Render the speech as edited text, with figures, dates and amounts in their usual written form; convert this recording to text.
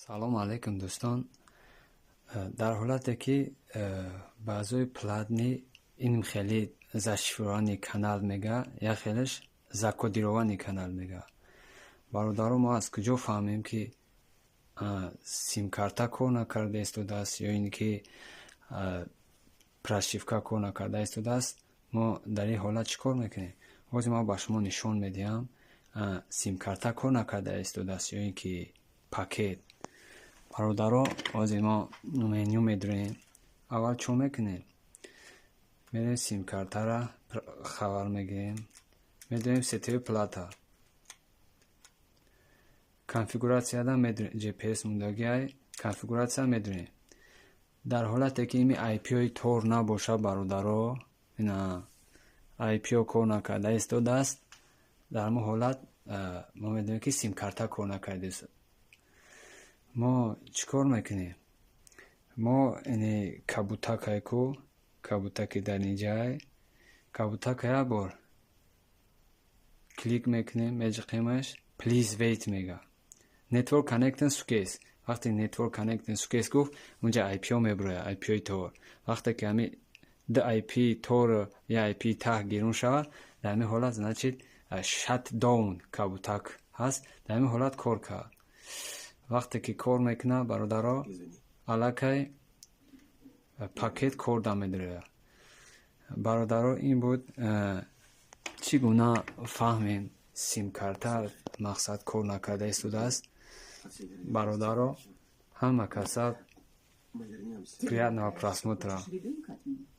Салому алайкум, дӯстон. Дар ҳолате ки баъзои платный ин хеле зашифрованный канал мега, як хелеш закодированный канал мега. Бародаро, мо аз куҷо фаҳмем, ки симкарта кор накарда истодааст ё ин ки прошивка кор накарда истодааст? Мо дар ин ҳолат чӣ кор мекунем? Ҳозир ман ба шумо нишон медиҳам, симкарта кор накарда истодааст ё ин ки пакет. Бародаро, ҳозир мо меню медурем. Аввал чӣ мекунем? Мерем, симкартара хабар мегирем, медурем сетевой плата, конфигуратсияда GPS мондагиай, конфигуратсия медурем. Дар ҳолате ки ими IP-ҳои тор набошад, бародаро, ина IP-ҳо кор накарда истодааст, дар ҳамон ҳолат мо медонем, ки симкарта кор накарда. Мо чӣ кор мекунем? Мо ини кабутакай ку, кабутаки дар инҷай, кабутака як бор клик мекунем, меҷиқемаш, "Please wait" мега, network connecting success. Вақте network connecting success гуфт, унҷа IP-ҳо мебурояд, IP-ҳои тор. Вақте ки ҳами ду IP тор, я IP таҳ гирун шавад, дар ҳамин ҳолат, значит, shut down кабутак ҳаст. Дар ҳамин ҳолат кор кард. Вақте ки кор мекунад, бародаро, аллакай пакет кор дамедирояд. Бародаро, ин буд, чӣ гуна фаҳмем, симкарта мақсад кор накарда истодааст. Бародаро, ҳама каса приятного просмотра. Ребенка от меня.